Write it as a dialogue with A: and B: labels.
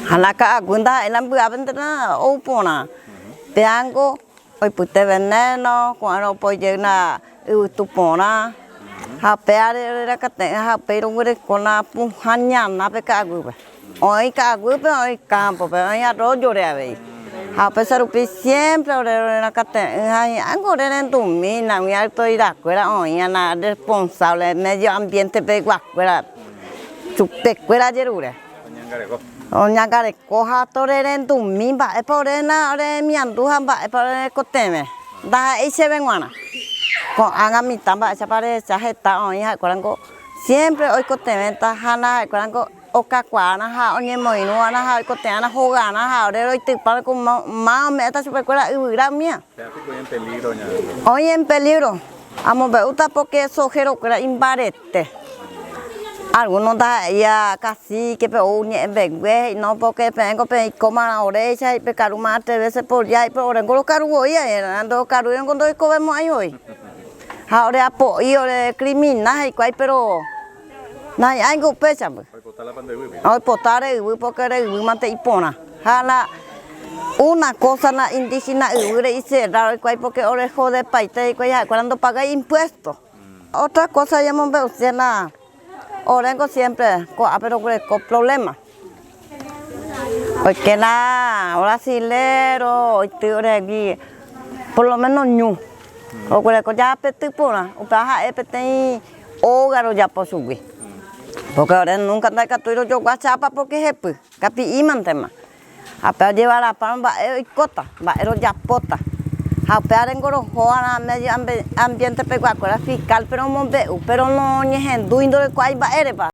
A: Ha la ka'aguy ndaha'éi la mbyápentena ou porã. Péango oipyte veneno, ko'ẽrõ opoi jey la yvytu porã. Ha péare orerakate'ỹ ha upéi roguereko la pohã ñana pe ka'aguýpe. Oĩ ka'aguýpe, oĩ kámpope, oĩ arrójore avei. Ha upéicha rupi siémpre ore rorerakate'ỹ ha hi'ãngo ore rendumína umi autoridakuéra oĩva la responsable medio ambiente peguakuéra chupekuéra jerure. Oñangareko ha torerendumi mba'épa ore la oremiandu ha mba'épa ore rekotevẽ. Ndaha'éi chéve g̃uarã. Ko'ág̃a mitã mba'éichapa rehecha heta oĩ ha'ekuérango siémpre oikotevẽta ha la ha'ekuérango Okakuaárã ha oñemoirũ'arã ha oikotevẽ'arã hogarã ha ore roitypárõ ko máva ome'ẽta chupekuéra yvyra umía. Oĩ en peligro. Amombe'úta porque sojerokuéra imbarete. Alguno ndaha'éiva cacique-pe ou ñe'ẽ mbegue he'i no porque peẽngo peikómarã oréicha he'i pekarúmarã tres veces por día he'i oréngo rokaru voi aérã ndorokarúirongo ndoikovemo'ãi voi. Ha ore apo'i ore crimina hikuái pero Nahi'ãingo upéichamby. Oipota re yvy porque re yvy mante iporã. Ha la una cosa la indígena yvýre icerrado hikuái porque ore jodepaite hikuái ha'ekuéra ndopagái impuesto. Otra cosa ñamombe'use la oréngo siempre ko'ápe roguereko problema. Oike la brasilero oity orehegui por lo menos ñu. Roguereko japety porã upéva ha'e peteĩ óga rojapo chugui. Pórke ore núnka ndaikatúi rojogua chápa pórke hepy, kapi'ímantema. Ha upéva ojevarapárõ mba'e oikóta, mba'e rojapóta. Ha upévarengo roho va'erã medio ambiente peguakuéra fiscal-pe romombe'u, péro noñehendúi ndoroikuaái mba'érepa.